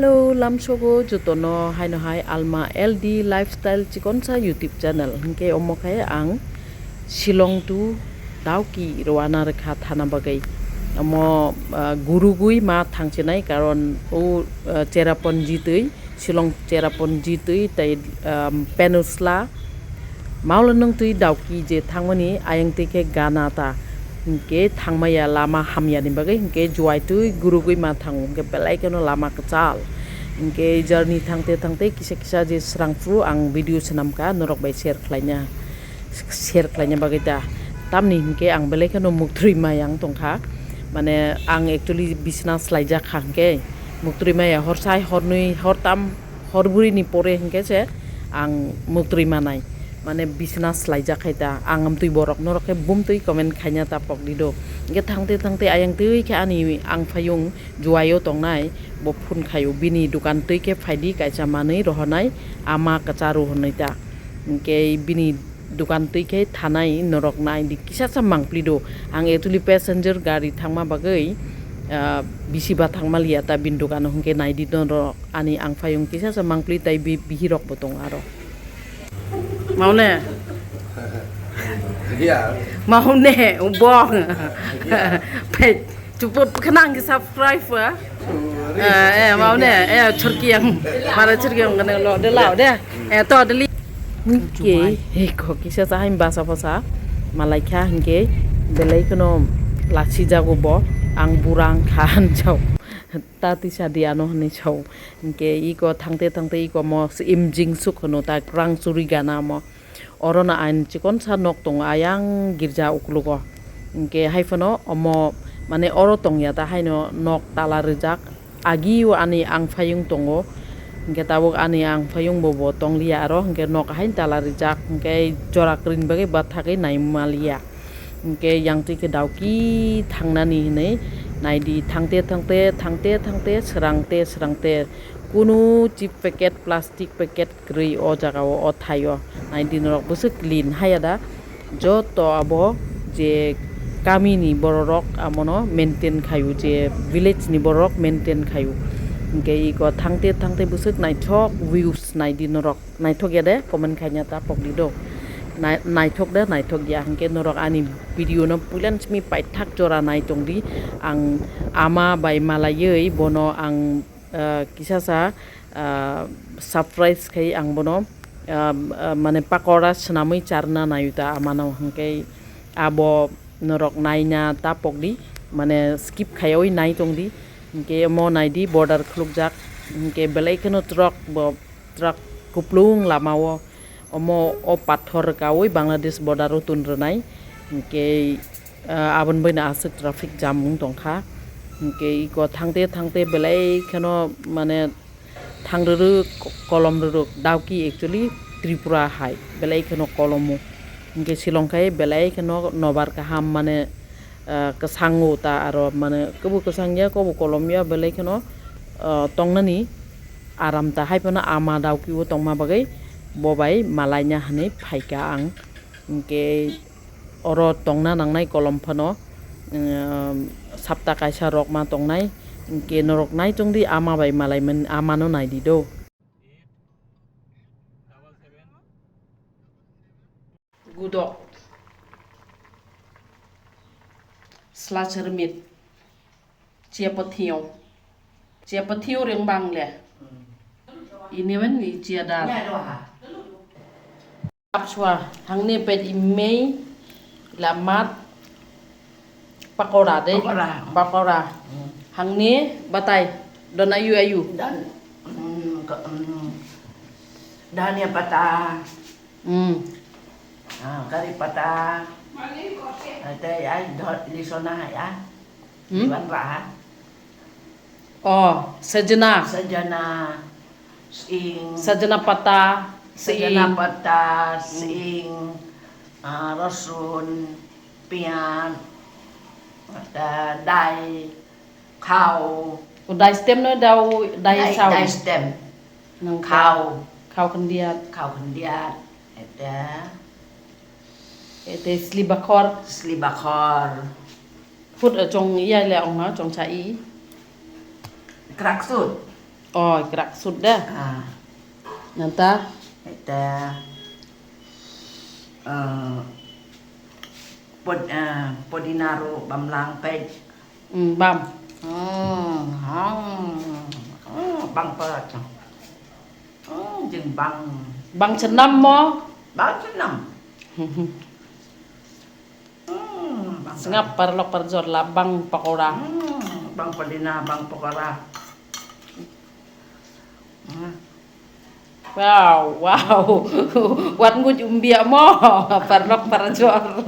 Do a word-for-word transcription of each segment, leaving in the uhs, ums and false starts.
Hello, lamsogo jotono haino hai Alma L D Lifestyle chikonsa YouTube channel. Hinkhe omo khe ang Shillong to Dawki rwana rwkha thana bagwi. Omo, ah, gurugwi ma thangchinai, karon o, ah, Cherrapunji twi, Shillong Cherrapunji twi tei, ah, Peninsula Maulo nwng twi Dawki je thangmani ayang twi khe gana ta, hinkhe thangmaya lama hamyani bagwi hinkhe juai twi gurugwi ma thango, hinkhe belai kheno lama kwchal. Hinkhe journey thangte thangte kisa kisa je srang phuru ang video swnamkha norok bai share khlaina, share khlaina bagwi ta. Tamni hinkhe ang belai kheno muktwi mayang tongkha, mane ang actually bisna swlaijak kha hinkhe muktwi maya hor sai hor nwi hor tam hor bwrwini pore hinkhe se ang muktwi manai, mane bisna swlaijak khai ta. Ang amtwi borok norok khe bumtwi comment khaina ta pokdi do. Hinkhe thangte thangte ayang twi khe ani ang phayung juaio tongnai, bo phone khaio, bini dukan twi khe phaidi kaisa manwi rohornai, ama kwcharu hwnwi ta. Hinkhe bini dukan twi khe thanai norok nai di kisa sa mangpli do. Ang actually passenger gari thangma bagwi, ah, bisi ba thangma liya ta bini dukano hinkhe nai di norok. Ani ang phayung kisa sa mangpli tai bi-, bihirok bo tong aro. Maune? Ya. Maune, ubong. Ya. Pet, cukup kenang ke subscribe, ah? Eh, eh, maune, eh, churki yang, mara churki yang kena lo, de lao, de. Eh, to, de li. Oke, eh, kok kisa sa haim basa basa. Malai kha hingke, belai kono lasi jago bo, ang burang khan chao. Ta tisa di ano hwnwi sao. Hinkhe iko thangte thangte iko mo imjing suk hwno ta kwrang churi gana mo. Orono ain chikonsa nok tongo ayang girja uklogo. Hinkhe haiphano omo mane oro tongya ta haino nok tala rijak. Agio ani ang phayung tongo. Hinkhe tabuk ani ang phayung bo bo tongliya aro hinkhe nok hain tala rijak hinkhe jora kwrwini bagwi bathagwi naimaliya. Hinkhe yang twi khe Dawki thangnani hinwi naidi, thangte thangte, thangte thangte, srangte srangte, kunu chip packet, plastic packet kwrwi o jagao, o thaio. Naidi norok bwswk clean haya da, joto abo je kamini bororok amono maintain khaio, je village ni bororok maintain khaio. Hinkhe iko thangte thangte bwswk naithok views naidi norok. Naithok ya de, comment khaina ta pokdi do. Nai-, naithok de, naithok ya. Hinkhe norok ani video no puilan simi paithak jora nai tongdi. Ang ama bai malaiwi bono ang, ah, kisa sa, ah, surprise khai ang bono, ah, ah, mane pakora swnamwi charna nayu ta amano. Hinkhe abo norok naina ta pokdi, mane skip khaiwi nai tongdi. Hinkhe mo naidi border khulukjak. Hinkhe belai kheno truck bo Truck kuplung lamao omo o pathor kaui Bangladesh border o tun rwnai. Hinkhe, ah, aboni baino aswk traffic jam wng tongkha. Hinkhe iko thangte thangte belai kheno mane thang rwrwk kolom rwrwk Dawki actually Tripura hai belai kheno kolomo. Hinkhe Shillong khai belai kheno nobar kaham mane, ah, kwsango ta aro mane kwbo kwsang ya kwbo kolom ya belai kheno, ah, tongnani aram ta hai phano ama Dawki o tongma bagwi bo bai malaina hinwi phaikha ang. Hinkhe oro tongna nangnai kolom phano, um, sapta kaisa rok ma tongnai. Hinkhe norok nai tongdi ama bai malai man, amano naidi do. Gudok. Sla sirmit. Chia pathiyo. Chia pathiyo ring bang le. Ini wen ni chia dal. Apswa, hangni pet imei lamat pakora de. Pakora. Pakora. Hmm. Hangni batai. Don ayu ayu. Dan, hmm, ke, hmm, dania pata. Hmm. Ah, kari pata. Ate ai dot lisona ya. Hmm? Iwan raha. Oh, sajana. Sajana, sing. Sajana pata, sajana sing. Pata, hmm. Sing, ah, rasun, pian, ada dai, khau. Oh, dai stem no dau, dai, dai sau. Dai stem. Nang khau. Khau khendiat. Khau khendiat. Eta. Eta sli bakhor. Sli bakhor. Hut, eh, chong iya le ong na, chong cha i. Tracksuit. Oh, krak sut de. Ah. Nanta? Ita, eh, pod-, eh, podina ro bam lang pej. Hmm, bam. Hmm, hmm, hmm, bang pa. Hmm, jing bang. Bang senam mo? Bang senam. Hmm, bang. Sngap parlok parjor la bang pakora. Hmm, bang podina, bang pakora. Hmm. Wow, wow. Wat nguj umbia mo. Parlok parjor.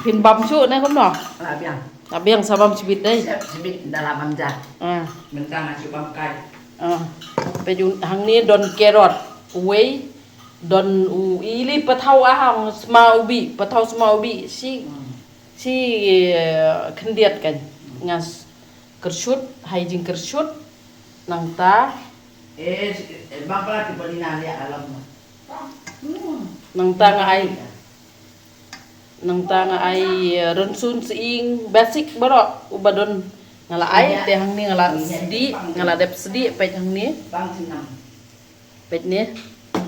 Pin bam su ne kumno? Labiang. Labiang sabam sibit dai. Sibit dala bam ja. Ah. Bentang asu bam kai. Ah. Pejun hangni don carrot. Wei. Don u ili pathau ahang sma ubi, pathau sma ubi si, hmm, si, eh, khendiat kan. Ngas kersut, hai jing kersut, nangta. Eh, si, eh, bapla ti bani nali alam. Hmm. Nangta nga ai, nangta nga ai, eh, ronsun seing basic boro ubadon ngala ai, iya, te hangni ngala, iya, sedi, bang, ngala dep sedi, pet hangni. Bang senam. Pet ni,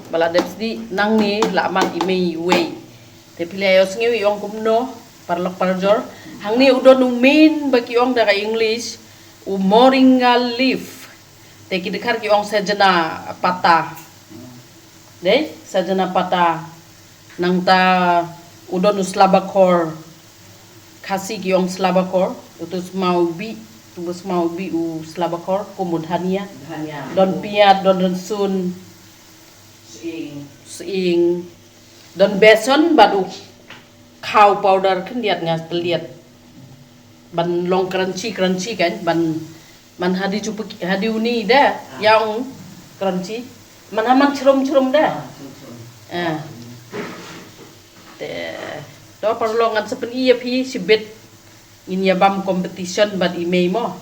bala dep sdi nangni laman imei wei. Te pili ayo sngewi ong kumno, parlok parjor. Hangni udo nung main baki ong daga English, u moringa leaf. Te ki dekhar ki ong sajana pata. Dei, sajana pata. Nangta udo nu slabakhor. Khasi ki ong slabakhor. Utu smau bi, tubu smau bi u slabakhor. Kumu dhania. Dhania. Don piyat, don ronsun. Seing. Seing. Don beson badu. Khau powder khendiat nga teliat. Ban long crunchy, crunchy kan. Ban, ban hadi chupu, hadi uni da. Ah. Yang crunchy. Man haman chrum chrum da. Ah, chrum chrum. Eh. Te, to parlok ngan sepen iya phi sibit. Inya bam competition bat imei mo.